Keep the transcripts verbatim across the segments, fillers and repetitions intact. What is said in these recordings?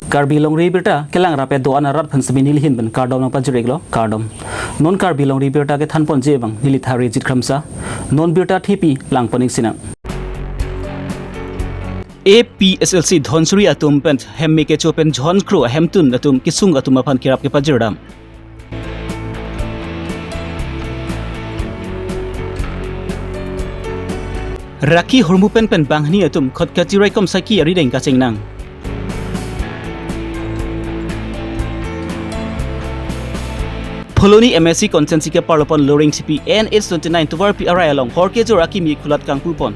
Karbi Longri Abirta kelang rap-et do-an arat aphan sitame neli ahin pen kardom nangpajir-iklo, kardom. Non Karbi Longri Abirta kethanponji abang neli Tharijit Kramsa. Non birta thepi langpon-ik sinang. A P H L C Dhansiri atum pen hem me kecho pen Johonkhro ahemtun atum kesung atum aphan kerap kepajirdam. Rakhi hormu pen pen banghini atum khotkachi raikom saki arideng kachengnang. Phuloni M A C constituency keparlopon Loring C P N H twenty-nine tovarpi arai along hor kejor akimi kulat kangpupon.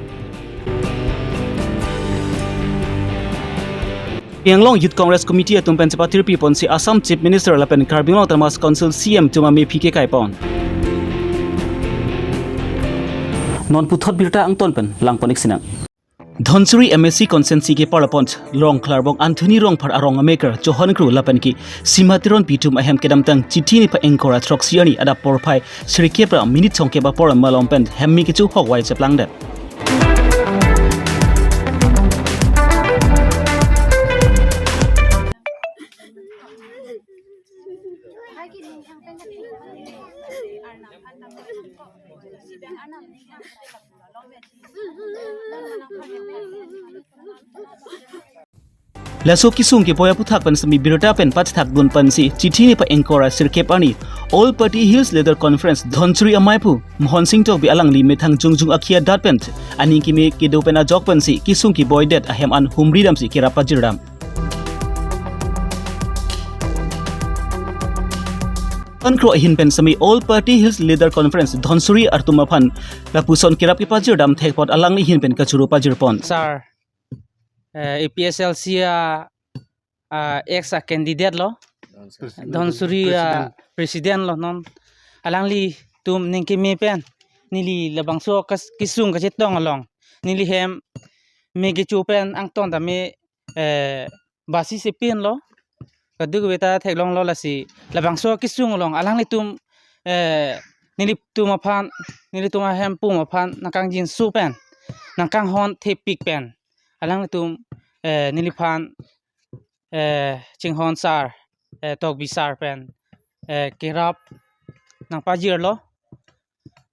Karbi Anglong Youth Congress Committee atum pen chepatirpiponsi Assam Chief Minister lapen Karbi Anglong Autonomous Council C M atum amephi kekaipon. Non puthot birta angton pen langpon-ik sinang. Dhansiri M A C constituency keparlopon Rongkhlarbong Anthony Rongphar arong ameker Johonkhro lapen ke Sima Teronpi atum ahem kedamtang Chithi niphai ingkoi ra throksi arni adap porphai sirkep ra minute songkep apor malom pen hem me kecho hokvai cheplangdet. Laso kesung keboi aphuthak pen sitame birta pen pachethakdun pensi Chithi niphai ingkoi ra sirkep arni All Party Hills Leader Conference Dhansiri amaipu Mohon Sing Tokbi alangli methang jongjung akhei adat pen aning keme kedo pen ajok pensi kesung keboidet ahem an humri damsi kerap pajirdam. Ankroi ahin pen sitame All Party Hills Leader Conference Dhansiri atum aphan lapuson kerap kepajirdam thek apot alangli ahin pen kachoro pajirpon. Sir, eh, A P H L C a, a ex a candidate lo, Dhansiri a president lo non. Alanglitum ning keme pen neli labangso kas-, kesung kachetong along neli hem me kecho pen angton tame, eh, basi si pinlo. Kadokave ta theklonglo lasi labangso kesung along alanglitum, eh, nelitum aphan, nelitum ahempum aphan nangkangjinso pen, nangkanghon thepik pen alanglitum, eh, neliphan, eh, chinghon sir, eh, Tokbi sir pen, eh, kerap nangpajirlo.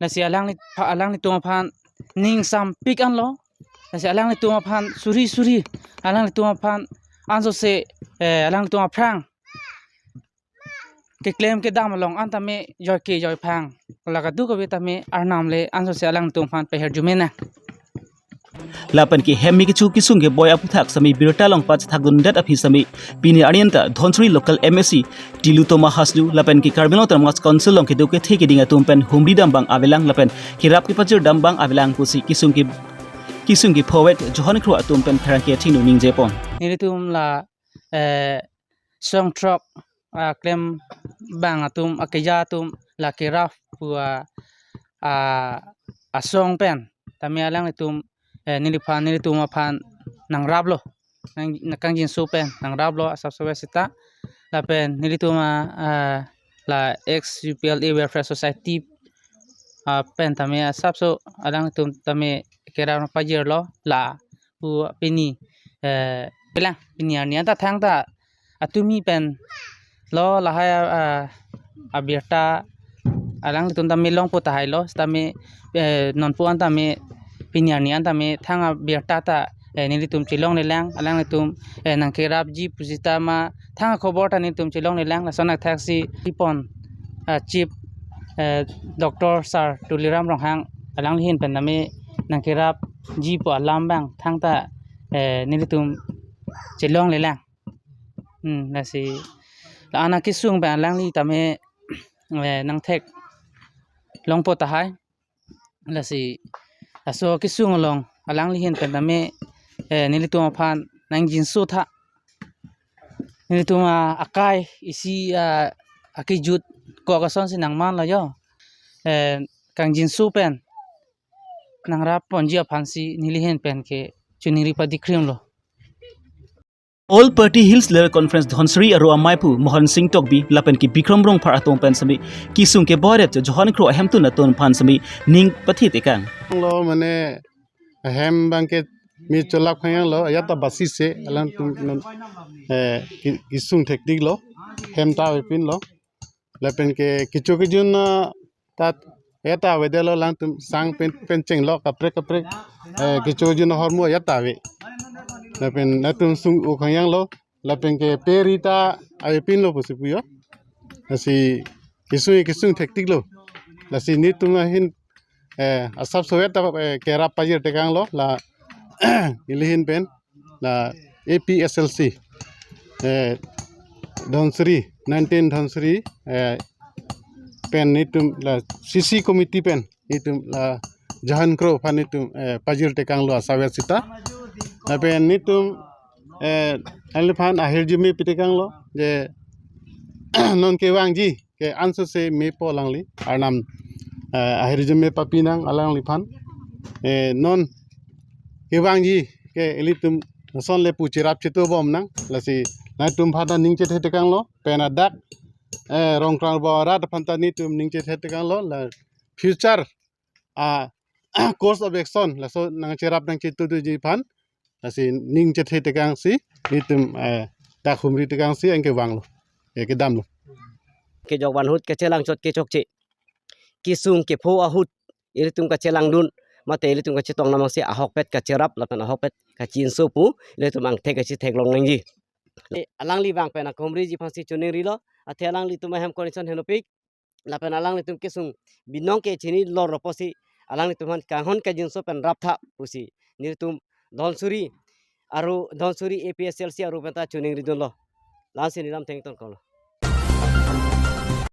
Lasi alangli pha-, alanglitum aphan ning sampik anlo. Lasi alanglitum aphan suri suri, alanglitum aphan ansose, eh, alanglitum aphrang keklem kedam along an tame joike joiphang, la kadokave tame arnam le ansose alanglitum aphan pehirjume nang. Lapen ke hem me kecho kesung keboi aphuthak sitame birta along pachethakdundet aphi sitame pini arni anta Dhansiri local M A C Tilottama Hasnu lapen ke Karbi Anglong Autonomous Council along kedo kethe keding atum pen humri dam abang avelang lapen kerap kepajirdam abang avelang pusi kesung ke, kesung kephovek Johonkhro atum pen pherangke thengno ningjepon. Nelitum la, eh, song throk, ah, klem abang atum, akeja atum la kerap pu a, ah, asong pen tame alanglitum, eh, neliphan, nelitum aphan nangraplo, nang, nangkangjinso pen nangraplo asapso seta. Lapen nelitum a, ah, la ex U P L A Welfare Society, ah, pen tame asapso alanglitum tame kerap pajirlo la pu pini, eh, kelang pini arni anta thangta atumi pen lo lahai a, a, abirta alanglitum tame longpo tahai lo sitame, eh, nonpu an tame pini arni an tame thang abirta ta, eh, nelitum chelonglelang alanglitum, eh, nangkerapji pusita ma thang akhobor ta nelitum chelonglelang lason athaksi ipon, ah, Chief, eh, Doctor Sir Tuliram Ronghang alangli ahin pen tame nangkerapji pu alam abang thangta, eh, nelitum chelonglelang. Hmm, lasi la-an akesung pen alangli tame, eh, nangtheklongpo tahai. Lasi laso kesung along alangli ahin pen tame, eh, nelitum aphan nangjinso tha. Nelitum a, akai isi a, akejut kok asonsi nangmanlo jo. Eh, kangjinso pen nangrapponji aphansi neli ahin pen ke choningri padikrimlo. All Party Hills Leader Conference Dhansiri aro amaipu Mohon Sing Tokbi lapen ke Bikram Rongphar atum pen sitame kesung keboidet Johonkhro ahemtun atum aphan sitame ning pathe tekang. Lo mane ahem abang ke me cholap khang yanglo, ajat ta basi se, alangtum non, eh, ki-, kesung thektiklo, hem ta avepinlo. Lapen ke kecho kejun, ah, ta ajat ta avedetlo, alangtum sang pen, pen chenglok kaprek kaprek, eh, kecho kejun ahormu ajat ta ave. Lapen nangtum sung-o khang yanglo, lapen ke peri ta avepinlo pusi pu jo. Lasi kesung, kesung thektiklo. Lasi nelitum ahin, eh, asapso ajat ta, eh, kerap pajir tekanglo, la ili ahin pen, la A P S L C, eh, Dhansiri, nineteen Dhansiri, eh, pen nelitum la C C committee pen nelitum la Jahan Kro aphan nelitum, eh, pajir tekanglo asap ajat sita. Lapen nelitum, eh, alangli aphan ahirjume pi tekanglo je non kevangji ke ansose mepo alangli, Arnam, eh, ahirjume papi nang alangliphan. Eh, non kevangji ke ilitum lason le pu cherap chetobom nang, lasi nangtum aphan ta ning chethe tekanglo, pen adak, eh, Rongkrang Borat aphan ta nelitum ning chethe tekanglo, la future, ah, course of action laso nangcherap nangchetoji aphan, lasi ning chethe tekangsi nelitum, eh, dak humri tekangsi anke vanglo, eh, kedamlo. Kejok van ahut, kachelang chot kechokche, kesung kepho ahut ilitum kachelangdun, mate ilitum kachetong namangsi ahokpet kacherap lapen ahokpet kachinso pu ilitum angthek kachetheklong nangji. Eh, alangli vang pen akhumriji aphansi choningrilo, athe alanglitum ahem condition henopik, lapen alanglitum kesung binong ke chinilo ro pusi alanglitum aphan kanghon kajinso pen raptha pusi nelitum Dhansiri aru Dhansiri A P S L C aru pen ta choningridunlo. Lasi neli lam thengton kolo.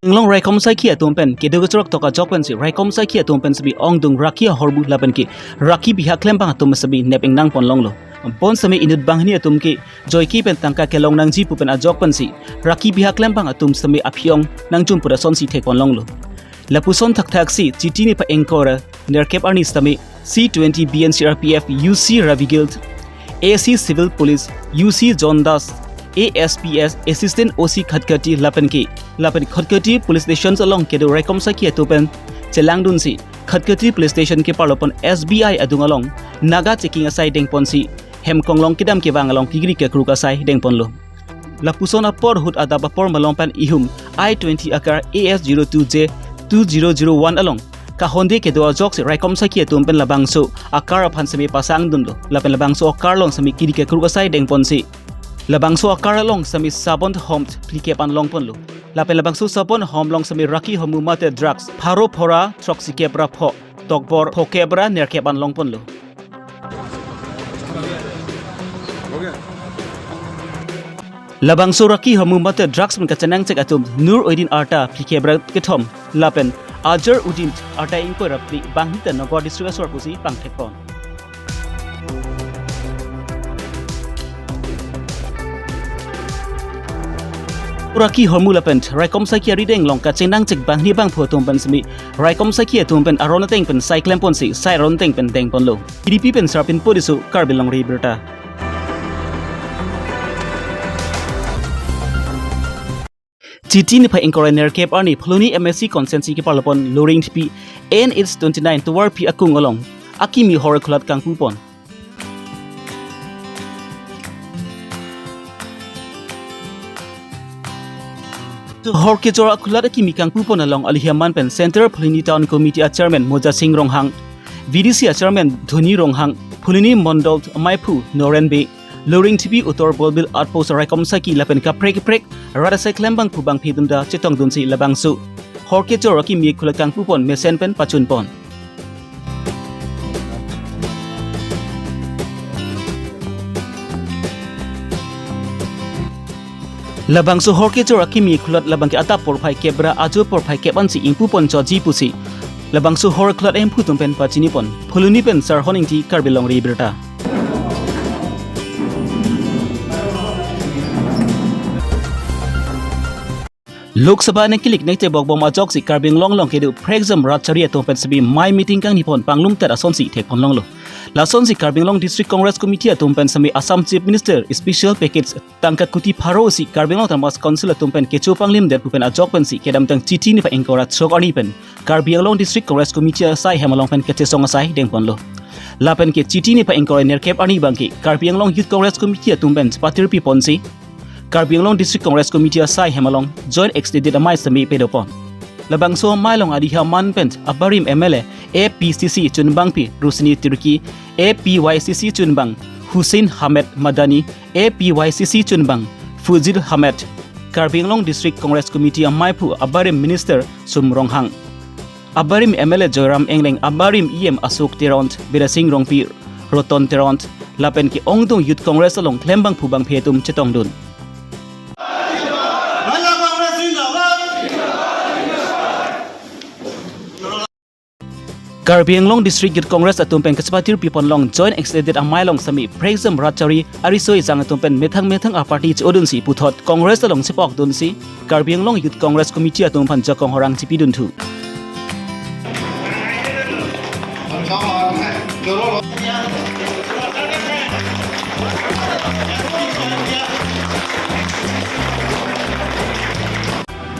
Inglong raikom saikhi atum pen kedo kechorok tok ajok pensi raikom saikhi atum pen sitame ongdung rakhi ahormu lapen ke rakhi bihak klembang atum sitame nep ingnang ponlonglo. Bonsitame inut banghini atum ke joike pen tangka kelong nangji pu pen ajok pensi rakhi bihak klembang atum sitame aphi-ong nangjum pu asonsi thekponlonglo. Lapuson thakthaksi Chiti niphai ingkoi ra nerkep arni sitame C twenty B N C R P F U C Ravi Gill, A C Civil Police U C John Das, A S P S Assistant O C Khatkhati lapen ke lapen Khatkhati Police Station along kedo raikom saikhi atum pen chelangdunsi Khatkhati Police Station keparlo pon S B I adung along naga checking asai dengponsi hem konglong kedam kevang along kegri kekruk asai dengponlo. Lapuson apor ahut adap apor malom pen ihum I twenty akar A S zero two J two zero zero one along kahonde kedo ajoksi raikom saikhi atum pen labangso akar aphan sitame pasangdunlo. Lapen labangso akar along sitame kiri kekruk asai dengponsi labangso akar along sitame sabon hom phlikep an longponlo. Lapen labangso sabon hom along sitame rakhi ahormu mate drugs pharo phora throksikep ra pho, tokbor phokep ra nerkep an longponlo. Labangso rakhi ahormu mate drugs pen kachenangchek atum Nur Uddin arta phlikep ra kethom lapen Azhar Uddin arta ingkoi ra phli banghini ta Nagaon district asor pusi pangthekpon. Rakhi ahormu lapen raikom saikhi arideng along kachenangchek banghini bangphu atum pen sitame raikom saikhi atum pen aron ateng pen sai klemponsi sai aron ateng pen dengponlo. K D P pen Sarpin Podiso, Karbi Longri Abirta. Chiti niphai ingkoi ra nerkep arni Phuloni M A C constituency keparlo pon Loringthepi N H twenty nine tovarpi akung along akimi hor khulat kangpupon. Hor kejor akhulat akimi kangpupon along alihiaman pen Central Phuloni Town Committee a Chairman Moja Sing Ronghang, V D C a Chairman Dhoni Ronghang, Phuloni Mondol Maiphu Noren Bey, Loringthepi Uttor Bolbil Outpost raikom saikhi lapen kaprek kaprek rat asai klembangphu bangphi atum ta chetongdunsi labangso hor kejor akimi khulat kangpupon mesen pen pachunpon. Labangso hor kejor akimi khulat labang ke adap porphai kep ra ajo porphai kep ansi ingpupon choji pusi labangso hor khulat ahemphu atum pen pachinipon. Phuloni pen Sarhon Ingti, Karbi Longri Abirta. Lok Sabha nangkelik nangtebok bom ajoksi Karbi Anglong along kedo phrekjam rat chari atum pen sitame mei meeting kangnipon panglumter asonsi thekponlonglo. Lasonsi Karbi Anglong District Congress Committee atum pen sitame Assam Chief Minister special package tangka kuti pharo isi Karbi Anglong Autonomous Council atum pen kecho panglimdet pu pen ajok pensi kedamtang Chiti niphai ingkoi ra throk arni pen Karbi Anglong District Congress Committee asai hem along pen kachesong asai dengponlo. Lapen ke Chiti niphai ingkoi nerkep arni abangke Karbi Anglong Youth Congress Committee atum pen chepatirpi ponsi Karbi Anglong District Congress Committee asai hem along Joint Extended Amei semi pedopon. Labangso amei along adiham man pen abarim M L A, A P C C chunbangpi Roshni Teronpi, A P Y C C chunbang Hussain Ahmed Madani, A P Y C C chunbang Fazil Ahmed, Karbi Anglong District Congress Committee ameiphu abarim Minister Sum Ronghang, abarim M L A Joyram Engleng, abarim E M Ashok Teron, Bidyasing Rongpi, Roton Teron, lapen ke ongdung Youth Congress along klembangphu bangphi atum chetongdun. Mahila Congress zindabad. Karbi Anglong District Youth Congress atum pen kachepatirpi pon along Joint Extended Amei along semi Prekjam Rat Chari, ariso ejang atum pen methang methang aparty chodunsi puthot Congress along chepokdunsi Karbi Anglong Youth Congress Committee atum aphan jakong horang chipidun thu.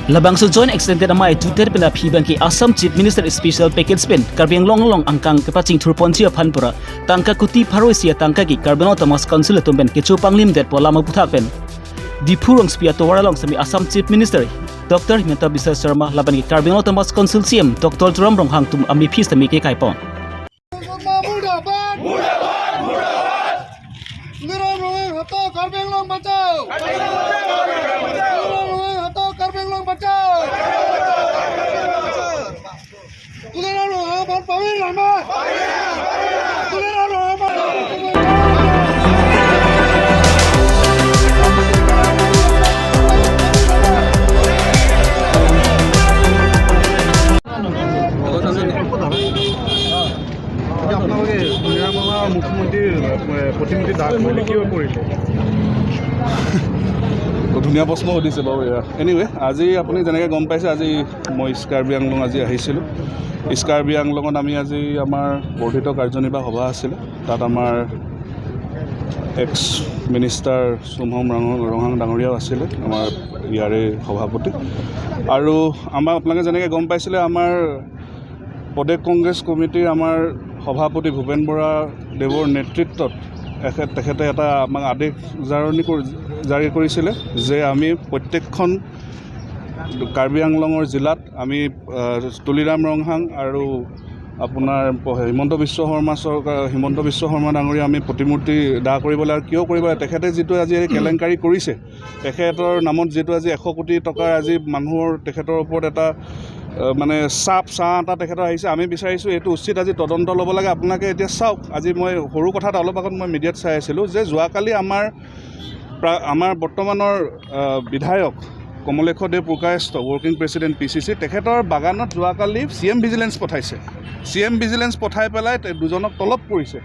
Labangso Joint Extended Amei jutdet pen aphi abangke Assam Chief Minister Special Package pen Karbi Anglong along angkang kepachingthur ponji aphan pura tangka kuti pharo isi atangka ke Karbi Anglong Autonomous Council atum pen kecho panglimdetpo alam aputhak pen Diphu rongsopi atovar along semi Assam Chief Minister Doctor Himanta Biswa Sarma lapen ke Karbi Anglong Autonomous Council C E M Doctor Tuliram Ronghang atum amephi semi kekaipon. Murdabad! Murdabad! Murdabad! Tuliram Ronghang hato Karbi Anglong bachao! Tuliram Ronghang hato Karbi Anglong bachao! Tuliram Ronghang aphan pavir lama! Tuliram Ronghang aphan pavir lama! এতিয়া আপোনালোকে তুলিৰাম ৰংহাং মুখ্যমন্ত্ৰীৰ, এ, প্ৰতিমূৰ্তি দাহ কৰিলে, কিয় কৰিলে? ধুনীয়া প্ৰশ্ন সুধিছে বাৰু এয়া। এনিৱে, আজি আপুনি যেনেকে গম পাইছে, আজি মই ইষ্ট কাৰ্বি আংলং আজি আহিছিলোঁ। ইষ্ট কাৰ্বি আংলঙত আমি আজি আমাৰ বৰ্ধিত কাৰ্যনিৰ্বাহ সভা আছিলে। তাত আমাৰ এক্স মিনিষ্টাৰ চুমহম ৰং-, ৰংহাং ডাঙৰীয়াও আছিলে, আমাৰ ইয়াৰে সভাপতি। আৰু আমাৰ, আপোনালোকে যেনেকে গম পাইছিলে, আমাৰ প্ৰদেশ কংগ্ৰেছ কমিটিৰ আমাৰ সভাপতি ভূপেন বৰা দেৱৰ নেতৃত্বত এখে-, তেখেতে এটা আমাক আদেশ জাৰণি কৰি, জাৰি কৰিছিলে যে আমি প্ৰত্যেকখন কাৰ্বি আংলঙৰ জিলাত আমি, আহ, তুলিৰাম ৰংহাং আৰু আপোনাৰ প-, হিমন্ত বিশ্ব শৰ্মা চৰকাৰ, হিমন্ত বিশ্ব শৰ্মা ডাঙৰীয়া আমি প্ৰতিমূৰ্তি দাহ কৰিব লাগে। আৰু কিয় কৰিব লাগে? তেখেতে যিটো আজি এই কেলেংকাৰী কৰিছে, তেখেতৰ নামত যিটো আজি এশ কোটি টকাৰ আজি মানুহৰ তেখেতৰ ওপৰত এটা, আহ, মানে চাপ, ছাঁ এটা তেখেতৰ আহিছে। আমি বিচাৰিছোঁ এইটো উচিত আজি তদন্ত ল'ব লাগে। আপোনালোকে এতিয়া চাওক, আজি মই সৰু কথা এটা অলপ আগত মই মিডিয়াত চাই আছিলোঁ যে যোৱাকালি আমাৰ প্ৰা-, আমাৰ বৰ্তমানৰ, আহ, বিধায়ক Kamalesh Deb Purkayastha, working president P C C, তেখেতৰ বাগানত যোৱাকালি চি এম ভিজিলেন্স পঠাইছে। চি এম ভিজিলেন্স পঠাই পেলাই তে-, দুজনক তলব কৰিছে।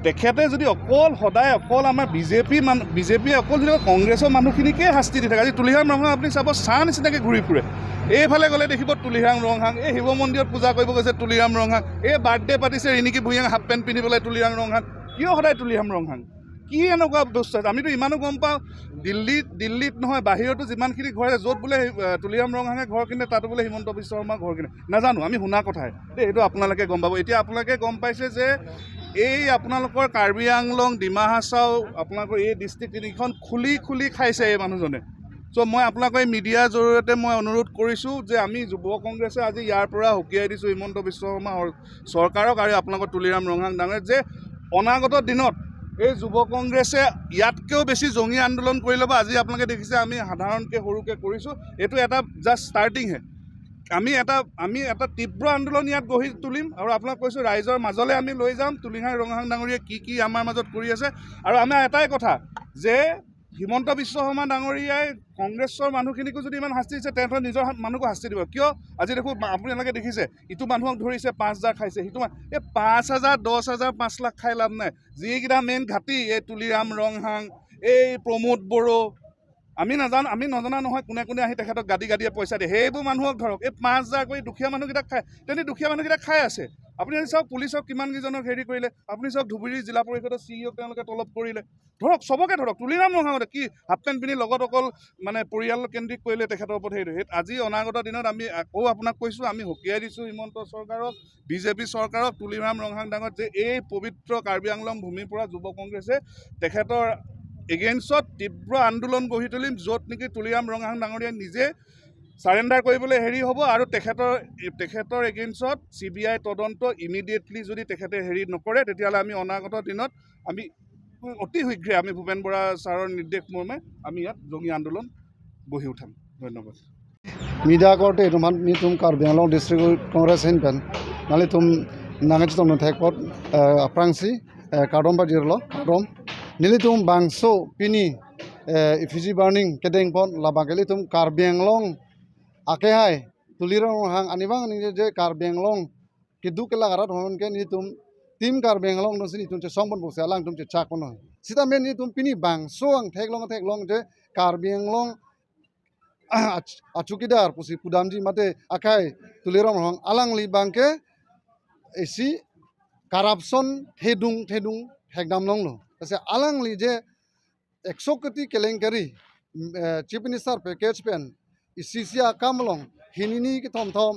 তেখেতে যদি অকল সদায় অকল আমাৰ বি জে পি মান-, বি জে পিয়ে অকল যদি কংগ্ৰেছৰ মানুহখিনিকে শাস্তি দি থাকে, আজি তুলিৰাম ৰংহাং আপুনি চাব, ছাঁ নিচিনাকে ঘূৰি ফুৰে। এইফালে গ'লে দেখিব তুলিৰাম ৰংহাং, এই শিৱ মন্দিৰত পূজা কৰিব গৈছে তুলিৰাম ৰংহাং, এই বাৰ্থডে পাতিছে ৰিণিকী ভূঞাই হাফ পেণ্ট পিন্ধি পেলাই তুলিৰাম ৰংহাং। কিয় সদায় তুলিৰাম ৰংহাং? কি এনেকুৱা বস্তু আছে? আমিতো ইমানো গম পাওঁ, দিল্লীত, দিল্লীত নহয়, বাহিৰতো যিমানখিনি ঘৰ আছে, য'ত বোলে, আহ, তুলিৰাম ৰংহাঙে ঘৰ কিনে, তাতো বোলে হিমন্ত বিশ্ব শৰ্মা ঘৰ কিনে। নাজানো, আমি শুনা কথাই দেই, সেইটো আপোনালোকে গম পাব। এতিয়া আপোনালোকে গম পাইছে যে এই আপোনালোকৰ কাৰ্বি আংলং, ডিমা হাছাও, আপোনালোকৰ এই ডিষ্ট্ৰিক্ট তিনিখন খুলি খুলি খাইছে এই মানুহজনে। চ' মই আপোনালোকৰ এই মিডিয়াৰ জৰিয়তে মই অনুৰোধ কৰিছোঁ যে আমি যুৱ কংগ্ৰেছে আজি ইয়াৰ পৰা সকীয়াই দিছোঁ হিমন্ত বিশ্ব শৰ্মা চৰকাৰক আৰু আপোনালোকৰ তুলিৰাম ৰংহাং ডাঙৰীয়াক যে অনাগত দিনত এই যুৱ কংগ্ৰেছে ইয়াতকেও বেছি জঙী আন্দোলন কৰি ল'ব। আজি আপোনালোকে দেখিছে আমি সাধাৰণকৈ সৰুকৈ কৰিছোঁ, এইটো এটা জাষ্ট ষ্টাৰ্টিংহে। আমি এটা, আমি এটা তীব্ৰ আন্দোলন ইয়াত গঢ়ি তুলিম আৰু আপোনাক কৈছোঁ ৰাইজৰ মাজলৈ আমি লৈ যাম তুলিৰাম ৰংহাং ডাঙৰীয়াই কি কি আমাৰ মাজত কৰি আছে। আৰু আমাৰ এটাই কথা যে হিমন্ত বিশ্ব শৰ্মা ডাঙৰীয়াই কংগ্ৰেছৰ মানুহখিনিকো যদি ইমান শাস্তি দিছে, তেন্তে নিজৰ হা-, মানুহকো শাস্তি দিব। কিয়? আজি দেখো, মা-, আপোনালোকে দেখিছে, ইটো মানুহক ধৰিছে, পাঁচ হাজাৰ খাইছে, সিটো মা-, এই পাঁচ হাজাৰ, দহ হাজাৰ, পাঁচ লাখ খাই লাভ নাই। যিকেইটা মেইন ঘাটি, এই তুলিৰাম ৰংহাং, এই প্ৰমোদ বড়ো, আমি নাজানো, আমি নজনা নহয় কোনে কোনে আহি তেখেতক গাদী গাদীয়ে পইচা দিয়ে। সেইবোৰ মানুহক ধৰক, এই পাঁচ হাজাৰকৈ দুখীয়া মানুহকেইটাক খায়, তেনে দুখীয়া মানুহকেইটাক খাই আছে। আপুনি আজি চাওক পুলিচক কিমান কেইজনক হেৰি কৰিলে, আপুনি চাওক ধুবুৰী জিলা পৰিষদৰ চি ইঅ'ক তেওঁলোকে তলব কৰিলে। ধৰক চবকে ধৰক, তুলিৰাম ৰংহাঙতে কি হাফ পেণ্ট পিন্ধি লগত অকল মানে পৰিয়াল কেন্দ্ৰিক কৰিলে তেখেতৰ ওপৰত হেৰি। সেই আজি অনাগত দিনত আমি আকৌ আপোনাক কৈছোঁ, আমি সকীয়াই দিছোঁ হিমন্ত চৰকাৰক, বিজেপি চৰকাৰক, তুলিৰাম ৰংহাং ডাঙৰ যে এই পবিত্ৰ কাৰ্বি আংলং ভূমিৰ পৰা যুৱ কংগ্ৰেছে তেখেতৰ এগেইনষ্টত তীব্ৰ আন্দোলন গঢ়ি তুলিম, য'ত নেকি তুলিৰাম ৰংহাং ডাঙৰীয়া নিজে চাৰেণ্ডাৰ কৰিবলৈ হেৰি হ'ব আৰু তেখেতৰ তেখেতৰ এগেইনষ্টত চি বি আই তদন্ত ইমিডিয়েটলি যদি তেখেতে হেৰি নকৰে, তেতিয়াহ'লে আমি অনাগত দিনত আমি অতি শীঘ্ৰে আমি ভূপেন বৰা ছাৰৰ নিৰ্দেশ মৰ্মে আমি ইয়াত জঙি আন্দোলন গঢ়ি উঠাম। ধন্যবাদ। Media korte atum aphan nelitum Karbi Anglong District Congress ahin pen nanglitum nangchetongdun thek apot, eh, aphrangsi, eh, kardom pajirlo, kardom. Nelitum bangso pini, eh, effigy burning kedeng apot labang ke nelitum Karbi Anglong akehai Tuliram Ronghang arnivang ningje je Karbi Anglong keduk kelak arat aphan ke nelitum Team Karbi Anglong atum si nelitum chesong pon pusi alangtum chechak pon noi. Sitame nelitum pini bangso angthek long thek long je Karbi Anglong ach- achukidar pusi pudamji mate akai Tuliram Ronghang alangli abang ke isi corruption thedung thedung thekdam longlo. Lasi alangli je eksekuti kelengkari, mm, eh, Chief Minister package pen isi isi akam along hini hini kethom thom,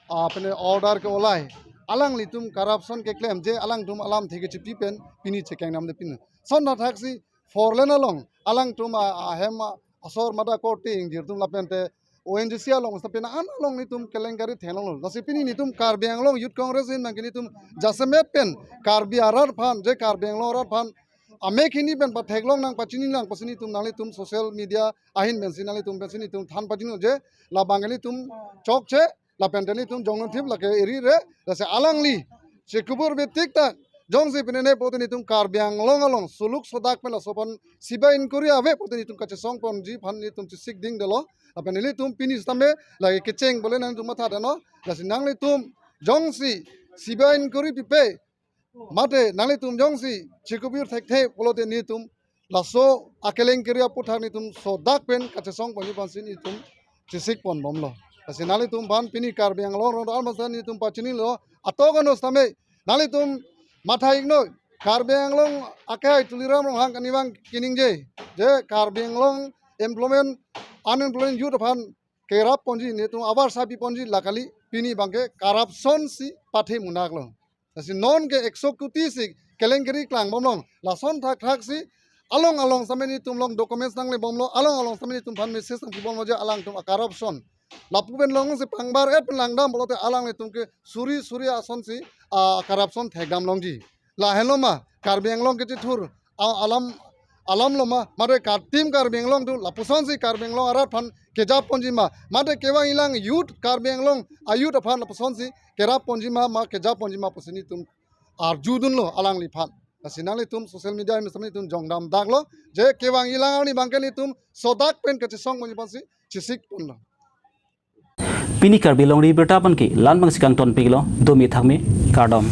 ah, pen order ke-olai. Alanglitum corruption keklem je alangtum alamthe kechipi pen pini chekeng namde pin. Lason thakthaksi four lane along alangtum a- ahem a- asor mada korte ingjir atum lapen te O N G C along lapen an along nelitum kelengkari theklonglo. Lasi pini nelitum Karbi Anglong Youth Congress ahin abang ke nelitum jasemet pen Karbi arat aphan je Karbi Anglong arat aphan amek hini pen patheklong nang pachini nang pusi nelitum nanglitum social media ahin pensi nanglitum pensi nelitum than pachini je labang ke nelitum chokche lapen te nelitum jongnon thip lake eri re lasi alangli chekubur betik ta jongsi pinene pulote nelitum Karbi Anglong along suluk sodak pen laso aphan sibai inquiry ave pulote nelitum kachesong ponji aphan nelitum chesik dingdelo. Lapen nelitum pini sitame lake kecheng bole nangtum matha dano. Lasi nanglitum jongsi sibai inquiry pipe mate nanglitum jongsi chekubur thekthe pulote nelitum laso akelengkari aputhak nelitum sodak pen kachesong ponji aphansi nelitum chesik ponbomlo. Lasi nanglitum aphan pini Karbi Anglong rong almasa nelitum pachinilo atok ano sitame nanglitum matha iknoi Karbi Anglong akehai Tuliram Ronghang arnivang keningje je Karbi Anglong employment unemployment youth aphan kerap ponji nelitum abar sabi ponji la kali pini abang ke corruption si pathe munak lo. Lasi non ke eksekuti si kelengkari klangbomlong. Lason thakthaksi along along sitame nelitum along documents nanglebomlo, along along sitame nelitum aphan message nangpibomlo je alangtum a-corruption. Lapu pen longsi pangbar et pen langdam pulote alanglitum ke suri suri asonsi a-corruption thekdam longji. Lahenlo ma Karbi Anglong kechethur a- alam alam lo ma, mate ka- Team Karbi Anglong atum lapusonsi Karbi Anglong arat aphan kejap ponji ma, mate kevang ilang youth Karbi Anglong a-youth aphan lapusonsi kerap ponji ma, ma kejap ponji ma pusi nelitum arjudunlo alangliphan. Lasi nanglitum social media ahin sitame nelitum jongdam daklo je kevang ilang arni abang ke nelitum sodak pen kachesong ponji aphansi chesik ponlo. Pini Karbi Longri Abirta abang ke la-an abangsi kangtonpiklo, domi thakme, kardom.